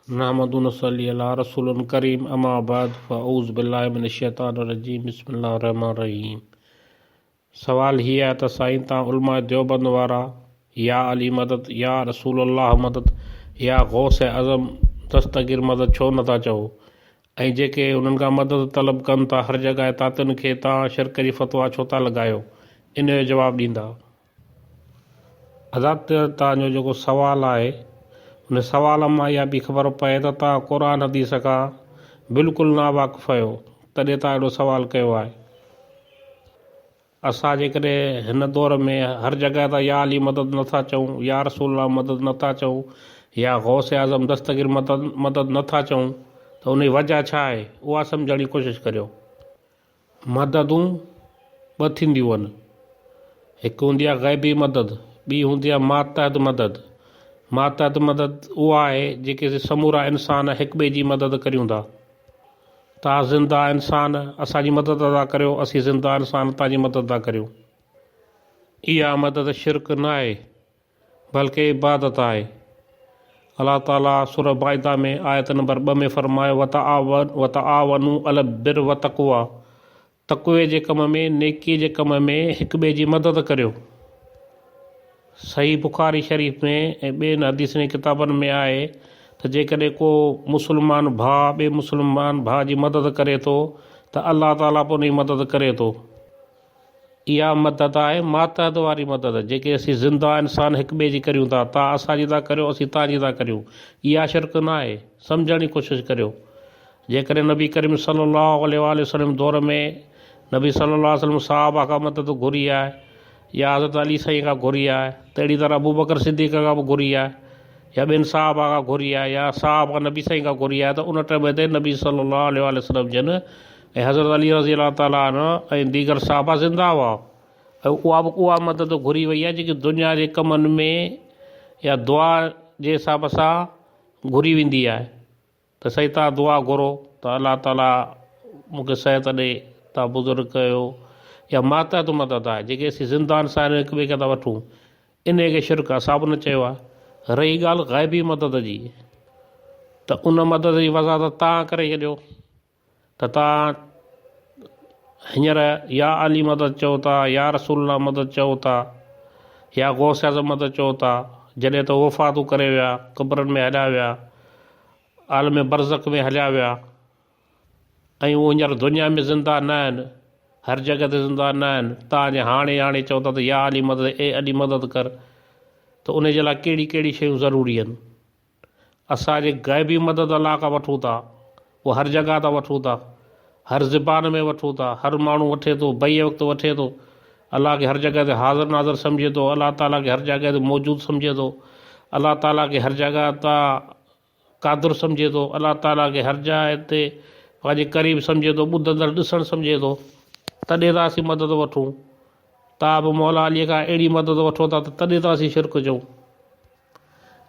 نحمده ونصلي علي رسول الڪريم اما بعد فاعوذ بالله من الشيطان الرجيم بسم الله الرحمن الرحيم سوال هي آهي ته سائين تان علماء ديوبند وارا يا علي مدد يا رسول الله مدد يا غوث اعظم دستگير مدد ڇو نٿا چئو ۽ جيڪي انهن کان مدد طلب ڪن ٿا هر جڳهه تان تن کي تان شرڪ جي فتويٰ ڇو ٿا لڳايو ان جو جواب ڏيندا. ادا توهان جو جيڪو سوال آهي ان سوال مان اها پئي خبر پئي ته توهان قرآن حديث کان بلڪل نا واقف آهيو تڏهن توهان اهڙو سوال ڪيو آهي. اسان جيڪڏهن هن دور ۾ هر جڳهه تان يا علي مدد نٿا چئون يا رسول الله مدد نٿا چئون يا غوث اعظم دستگير مدد مدد نٿا چئون ته ان جي وجه ڇا آهي اها سمجهڻ جي ڪوشش ڪريو. مددون ٻه ٿينديون آهن. هڪ هوندي آهي غيبي مدد، ٻي هوندي آهي ماتحت مدد. ماتحت مدد اها آهي جيڪي اسين سمورا انسان هڪ ٻئي جي مدد ڪريون ٿا. توهان زنده انسان اسان جي مدد ٿا ڪريو، اسين زنده انسان توهان جي مدد ٿا ڪريون. اها مدد شرڪ ناهي. بلڪه عبادت آهي. الله تعالي سوره مائده ۾ آيت نمبر 2 ۾ فرمايو وتعاونوا علي البر والتقويٰ تقوي جي ڪم ۾ نيڪي جي ڪم ۾ هڪ ٻئي جي مدد ڪريو. صحيح بخاري شريف ۾ ۽ ٻين حديثن جي ڪتابن ۾ آهي ته جيڪڏهن ڪو مسلمان ڀاء ٻئي مسلمان ڀاء جي مدد ڪري ٿو ته الله تعالي به ان جي مدد ڪري ٿو. اها مدد آهي ماتحت واري مدد، جيڪي اسين زنده انسان هڪ ٻئي جي ڪريون ٿا، توهان اسان جي ٿا ڪريو، اسين توهان جي ٿا ڪريون، اها شرڪ نه آهي، سمجهڻ جي ڪوشش ڪريو. جيڪڏهن نبي ڪريم صلي الله عليه واٰله وسلم دور ۾ نبي صلي الله عليه وسلم صحابه کان مدد گهري آهي يا حضرت علي سائين کان گهري آهي ته اهڙي طرح ابوبڪر صديق کان به گهري آهي يا ٻين صحابه کان گهري آهي يا صحابه نبي سائين کان گهري آهي ته ان ٽيم تي نبي صلي الله عليه واٰله وسلم جن ۽ حضرت علي رضي الله تعالٰي عنه ۽ ديگر صحابه زنده هئا ۽ اها به اها مدد گهري وئي آهي جيڪي دنيا جي ڪمن ۾ يا دعا جي حساب سان گهري ويندي آهي ته سائين توهان دعا گهرو ته الله تعالٰي مون کي صحت ڏي توهان بزرگ ڪيو يا ماتحت مدد آهي جيڪي اسين زنده انسان هڪ ٻئي کان ٿا وٺون انهيء کي شرڪ اصحاب نه چيو آهي. رهي ڳالهه غيبي مدد جي ته ان مدد جي وضاحت توهان ڪري ڇڏيو. ته توهان هينئر يا علي مدد چئو ٿا، يا رسول الله مدد چئو ٿا، يا غوث اعظم مدد چئو ٿا، جڏهن ته وفاتون ڪري ويا، قبرن ۾ هليا ويا، عالم برزخ ۾ هليا ويا ۽ هو هينئر دنيا ۾ زنده نه آهن، هر جڳهه تي زنده نه آهن، توهان جي هاڻي هاڻي چئو ٿا ته يا علي مدد، اي علي مدد ڪر ته ان جي لاء ڪهڙي ڪهڙي شيون ضروري آهن. اسان جي غيبي مدد الله کان وٺون ٿا، اها هر جڳهه تان وٺون ٿا، هر زبان ۾ وٺون ٿا، هر ماڻهو وٺي ٿو، بئي وقت وٺي ٿو، الله کي هر جڳهه تي حاضر ناظر سمجهي ٿو، الله تعاليٰ کي هر جڳهه تي موجود سمجهي ٿو، الله تعاليٰ کي هر جڳهه تان قادر سمجهي ٿو، الله تعاليٰ کي هر جاء تي پنهنجي قريب سمجهي ٿو، ٻڌندڙ ڏسڻ سمجهي ٿو، تڏهن ٿا اسين مدد وٺون. توهان به مولا علي کان اهڙي مدد وٺو ٿا ته تڏهن ٿا اسين شرڪ چئون.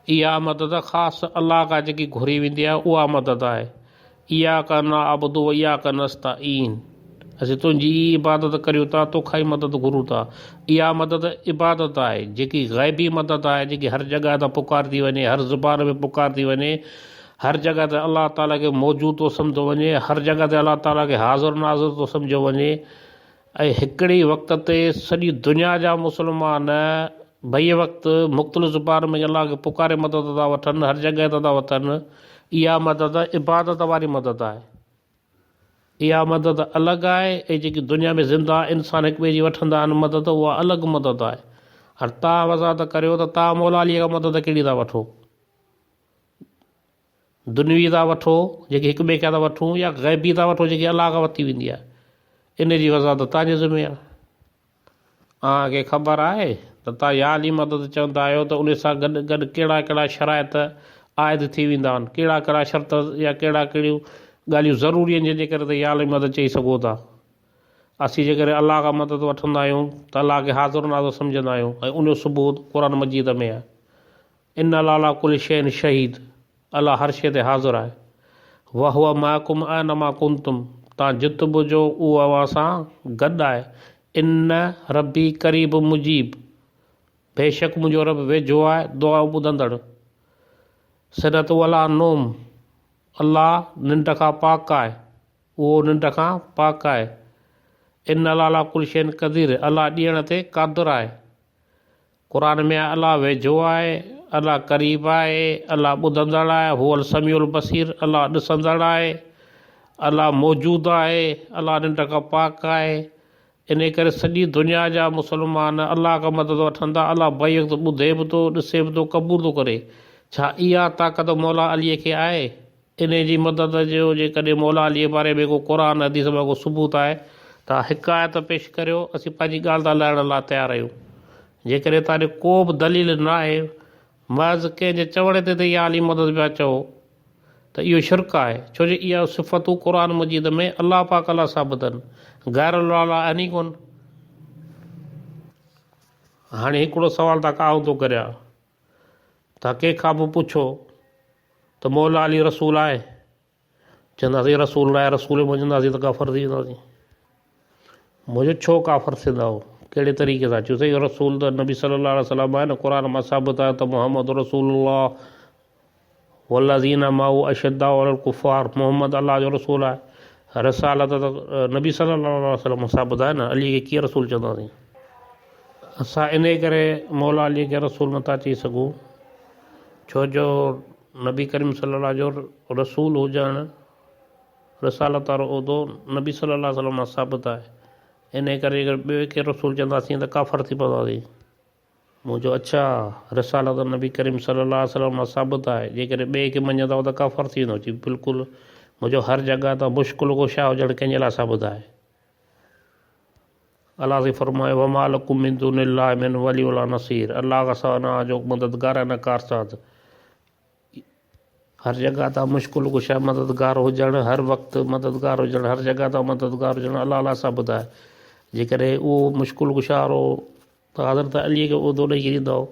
اها مدد خاص الله کان جيڪي گهري ويندي آهي اها مدد آهي. اياڪ نعبد و اياڪ نستعين اسين تنهنجي ئي عبادت ڪريون ٿا توکان ئي مدد گهرون ٿا. اها مدد عبادت آهي جيڪي غيبي مدد آهي جيڪي هر جڳهه تان پڪار ٿي وڃي هر زبان ۾ پڪار ٿي وڃي هر جڳهه تي الله تعالي کي موجود ٿو سمجهيو وڃي هر جڳهه تي الله تعالي کي حاضر ناظر ٿو سمجهيو وڃي ۽ هڪڙي ئي وقت تي سڄي دنيا جا مسلمان ٻئي وقت مختلف زبان ۾ الله کي پڪاري مدد ٿا وٺن، هر جڳهه تي ٿا وٺن، اها مدد عبادت واري مدد آهي. اها مدد الڳ آهي ۽ جيڪي دنيا ۾ زنده انسان هڪ ٻئي جي وٺندا آهن مدد اها الڳ مدد آهي. هاڻي توهان وضاحت ڪريو ته توهان مولا علي کان مدد ڪهڙي ٿا وٺو؟ دنيوي ٿا وٺو جيڪي هڪ ٻئي کان ٿا وٺون يا غيبي ٿا وٺو جيڪي الله کان ورتي ويندي آهي ان جي وضاحت توهان جي ذمي آهي. اوهان کي خبر آهي ته توهان يا علي مدد چوندا آهيو ته ان سان گڏ گڏ ڪهڙا ڪهڙا شرائط عائد ٿي ويندا آهن ڪهڙا ڪهڙا شرط يا ڪهڙا ڪهڙيون ڳالهيون ضروري آهن جنهن جي ڪري ته يا علي مدد چئي سگهو ٿا. اسين جيڪڏهن الله کان مدد وٺندا آهيون ته الله کي حاضر ناظر سمجهندا آهيون ۽ ان جو ثبوت قرآن مجيد ۾ آهي. ان الله علي ڪل شيء شهيد، الله هر شيء تي حاضر آهي. وهو معڪم اينما ڪنتم، توهان جت به هجو اهو اوهان سان گڏ آهي. ان ربي قريب مجيب، بيشڪ منهنجو رب ويجهو آهي دعائون ٻڌندڙ. سنة ولا نوم، الله ننڊ کان پاڪ آهي، اهو ننڊ کان پاڪ آهي. ان الله علي ڪل شيء قدير، الله ڏيڻ تي قادر آهي. قرآن ۾ آهي الله ويجهو آهي، الله قريب آهي، الله ٻڌندڙ آهي، هو السميع البصير، الله ڏسندڙ آهي، الله موجود آهي، الله ننڊ کان پاڪ آهي. انهيء ڪري سڄي دنيا جا مسلمان الله کان مدد وٺن ٿا، الله بيوقت ٻڌي به ٿو، ڏسي به ٿو، قبول ٿو ڪري. ڇا اها طاقت مولا عليء کي آهي؟ انهيء جي مدد جو جيڪڏهن مولا عليء جي باري ۾ ڪو قرآن حديث مان ڪو ثبوت آهي ته هڪ آيت پيش ڪريو، اسين پنهنجي ڳالهه تان لهڻ لاء تيار آهيون. جيڪڏهن توهان ڏي ڪو به دليل نه آهي، محض ڪنهن جي چوڻ تي ته يا علي مدد پيا چئو ته اهو شرڪ آهي، ڇو جو اها صفتون قرآن مجيد ۾ الله پاڪ لاء ثابت آهن، غير الله لاء آهن ئي ڪونه. هاڻي هڪڙو سوال توهان کان آئون ٿو ڪريان. توهان ڪنهن کان به پڇو ته مولا علي رسول آهي؟ چونداسين رسول نه آهي، رسول مڃنداسين ته ڪافر ٿي وينداسين. منهنجو ڇو ڪافر ٿيندؤ؟ ڪهڙي طريقي سان؟ چيو سائين رسول ته نبي صلي الله عليه وسلم آهي نه، قرآن مان ثابت آهي ته محمد رسول الله والذين معه اشداء علي الڪفار، محمد الله جو رسول آهي، رسالت ته نبي صلي الله عليه وسلم مان ثابت آهي نه، علي کي ڪيئن رسول چونداسين؟ اسان انهيء ڪري مولا علي کي رسول نٿا چئي سگهون ڇو جو نبي ڪريم صلي الله جو رسول هجڻ رسالت وارو عهدو نبي صلي الله عليه وسلم مان ثابت آهي، انهيء ڪري جيڪڏهن ٻئي کي رسول چونداسين ته ڪافر ٿي پونداسين. مون چيو، اڇا! رسالت نبي ڪريم صلي الله عليه وسلم مان ثابت آهي، جيڪڏهن ٻئي کي مڃندؤ ته ڪافر ٿي ويندؤ؟ چي، بلڪل. مون چيو، هر جڳهه تان مشڪل ڪشا هجڻ ڪنهن جي لاء ثابت آهي؟ الله سائين فرمايو، وما لڪم من دون الله من ولي ولا نصير الله کان سواء نه اوهان جو مددگار ۽ نه ڪارساز. هر جڳهه تان مشڪل ڪشا مددگار هجڻ، هر وقت مددگار هجڻ، هر جڳهه تان مددگار هجڻ الله لاء ثابت آهي. جيڪڏهن اهو مشڪل ڪشا وارو ته حضرت علي کي عهدو ڏئي ڇڏيندؤ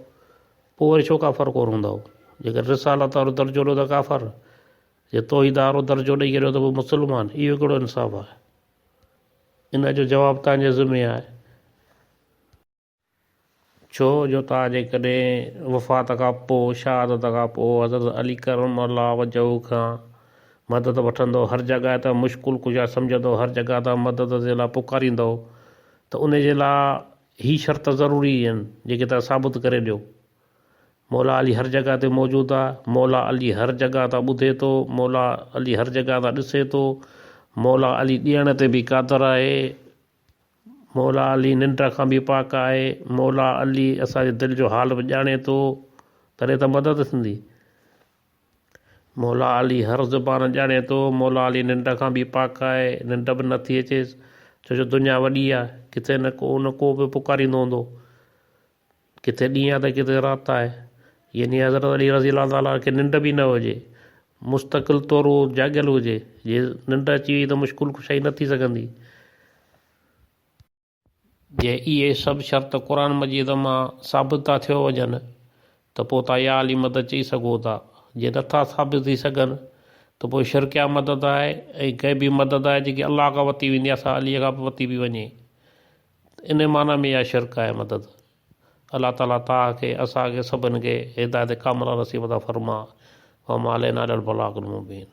پوء وري ڇو ڪافر ڪونه هوندؤ؟ جيڪڏهن رسالت وارو درجو ڏيو ته ڪافر، جي توحيد وارو درجو ڏئي ڇڏيو ته پوء مسلمان، اهو ڪهڙو انصاف آهي؟ ان جو جواب توهان جي ذمي آهي. ڇو جو توهان جيڪڏهن وفات کان پوء، شهادت کان پوء حضرت علي ڪرم الله وجهه کان مدد وٺندؤ، هر جڳهه تان مشڪل ڪشا سمجهندؤ، هر جڳهه تان مدد جي لاء پڪاريندؤ ته ان جي لاء هي شرط ضروري آهن جيڪي توهان ثابت ڪري ڏيو. مولا علي هر جڳهه تي موجود آ، مولا علي هر جڳهه تان ٻڌي ٿو، مولا علي هر جڳهه تان ڏسي ٿو، مولا علي ڏيڻ تي به قادر آهي، مولا علي ننڊ کان به پاڪ آهي، مولا علي اسان جي دل جو حال به ڄاڻي ٿو، تڏهن ته مدد ٿيندي. مولا علي هر زبان ڄاڻي ٿو، مولا علي ننڊ کان به پاڪ آهي، ننڊ به نٿي اچيس، ڇو جو دنيا وڏي آهي، ڪٿي نه ڪو نه ڪو پيو پڪاريندو هوندو. ڪٿي ڏينهن آهي ته ڪٿي رات آهي. يعني حضرت علي رضي الله تعالٰي عنه کي ننڊ به نه هجي، مستقل طور هو جاڳيل هجي، جي ننڊ اچي وئي ته مشڪل ڪشائي نه ٿي سگهندي. جي اهي سڀ شرط قرآن مجيد مان ثابت ٿا ٿيو وڃن ته پوء توهان يا علي مدد چئي سگهو ٿا، جي نه ٿا ثابت ٿي سگهن ته پوء شرڪيه مدد آهي ۽ غيبي مدد آهي جيڪي الله کان ورتي ويندي آهي سا علي کان به ورتي پئي وڃي. ان معنيٰ ۾ اها شرڪ آهي مدد. الله تعالي توهان کي اسان کي سڀن کي هدايت ڪامله نصيب عطا فرما وما علينا الا البلاغ المبين.